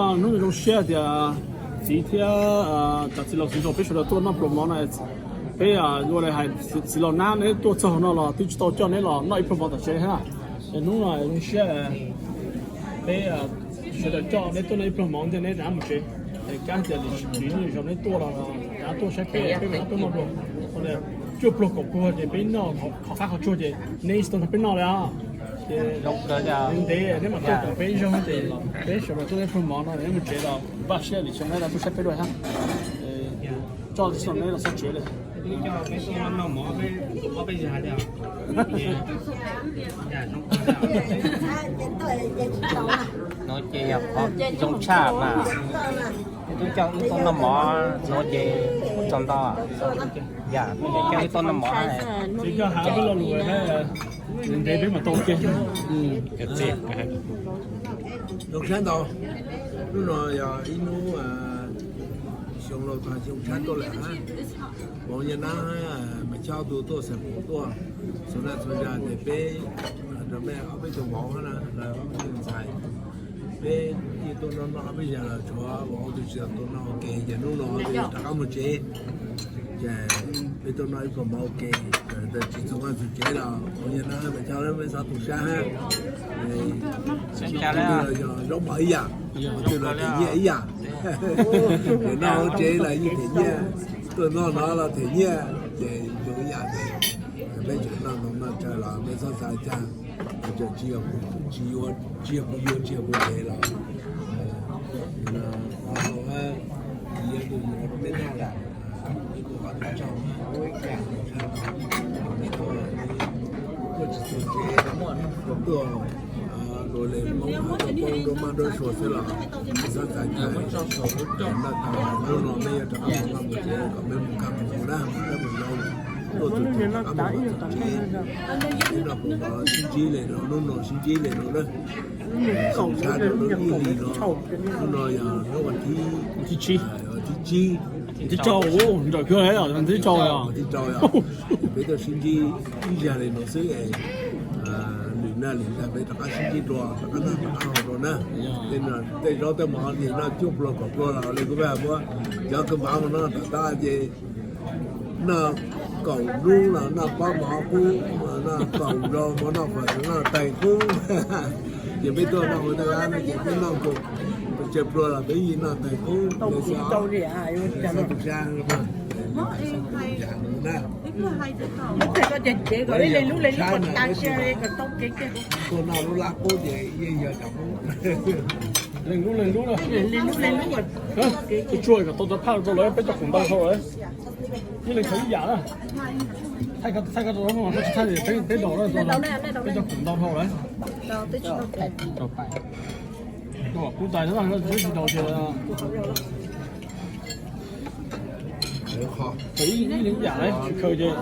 Hnub no zoo siab tias txiv thiab cov txiv laus txiv zos peb sawv daws tuaj noj pluas mov no. Peb ua li hais txiv laus nab neb tuaj txog no los twb tsis tau coj neb los noj ib pluag mov tom tsev thiab. Es hnub no zoo siab peb sawv daws coj neb tuaj noj ib pluag mov ntxiv neb rov mus tsev. Es kab tias txiv laus txiv zos neb tuaj los rov tuaj saib peb, peb mam tuaj noj dua. Cuaj pluag kaum pluag ces peb noj qhov qab qhov tsuag ces neb tsis tau nrog peb noj li os. Ces ntev neb mam tuaj tom peb ib zaug ces peb sawv daws tuaj noj ib pluag mov no neb mus tsev los npaj siab li xyoo neb los tuaj saib peb dua thiab. Coj txiv laus neb los txog tsev li. No ces yog qhov zoo tshaj mas twb coj wb tuaj noj mov no ces ua tsaug ntau. Yam peb coj wb tuaj noj mov. Txiv coj hav peb lo lus ntev peb mam tau ua ke. Zoo sab ntau. Hnub no yog ib hnub xyoo laus tag xyoo tshab tuaj lawm hab. Vauv Yaj Nab, Maiv Choj tug tuaj, Xeem Phoom tuaj, txhua naj txhua zag ces peb rau mej ob peb tug vauv hab na, ob peb tug ntxhais, peb yeej tuaj noj noj ob peb zag los tshuav vauv tug tsis tau tuaj noj ua ke ces hnub no rov qab mus tsev. Ces peb tuaj noj ib pluag mov ua ke, tsis txog vaj txog tsev los Vauv Yaj Nab, Maiv Choj mej txhob tu sab hab. Yog zaub mov ib yam, twg los them nyiaj ib yam. Ces noj hauv tsev los yeej them nyiaj, tuaj noj no los them nyiaj, ces zoo ib yam ces peb tseem noj ntoo noj tsawg los mej txhob xav cas, tsis yog kuv yuav, tsis yog kuv yuav tsis yog kuv them los, o, yuav tus yuav rau mej noj lawm. Tuaj tsis txog tsev, tuaj luas li Hmoob, tuaj poob nruab mab nruab sua xwb los txhob xav cas. Noj tag hnub no mej yuav rov qab mus noj mus tsev kom mej mus kaj mus hu na, mus kaj mus zoo, tuaj txog tsev rov qab mus txog tsev. Peb noj pluas mov sib ntsib li no, hnub no sib ntsib li no na. Zoo sab rau lub ib hlis no, hnub no yog hnub vas thib, vas thib tsib, vas thib rau, nrawm kawg li, vas thib rau, vas thib rau. Peb tuaj sib ntsib ib zag li no xwb es lwm naj lwm zag peb rov qab sib ntsib dua, rov qab noj rov qab haus dua na. Tej zaub tej mov ces noj cuaj pluag kaum pluag los li kuv peb muab cov kawg npav mus noj tom qab ces noj kaum hnub los noj pob mov qub, noj kaum zaus mus noj fawm noj tais qub. Ces peb tuaj noj ua taj lab no ces peb noj kaum tsawg pluag los peb yeej noj tais qub. Tuaj noj lub lab qub ces yeej yog cov qub. Leej lub leej lub. Tsuag kom tau cov phaj rau lawv peb cov khoom ntau dhau lawm. Ib leeg tau ib yam na. Thaij koj tau, thaij tsis thaij peb dos, peb cov khoom ntau dhau lawm. Kub tais no tsis daus tias ib leeg ib yam, tsis khaws ces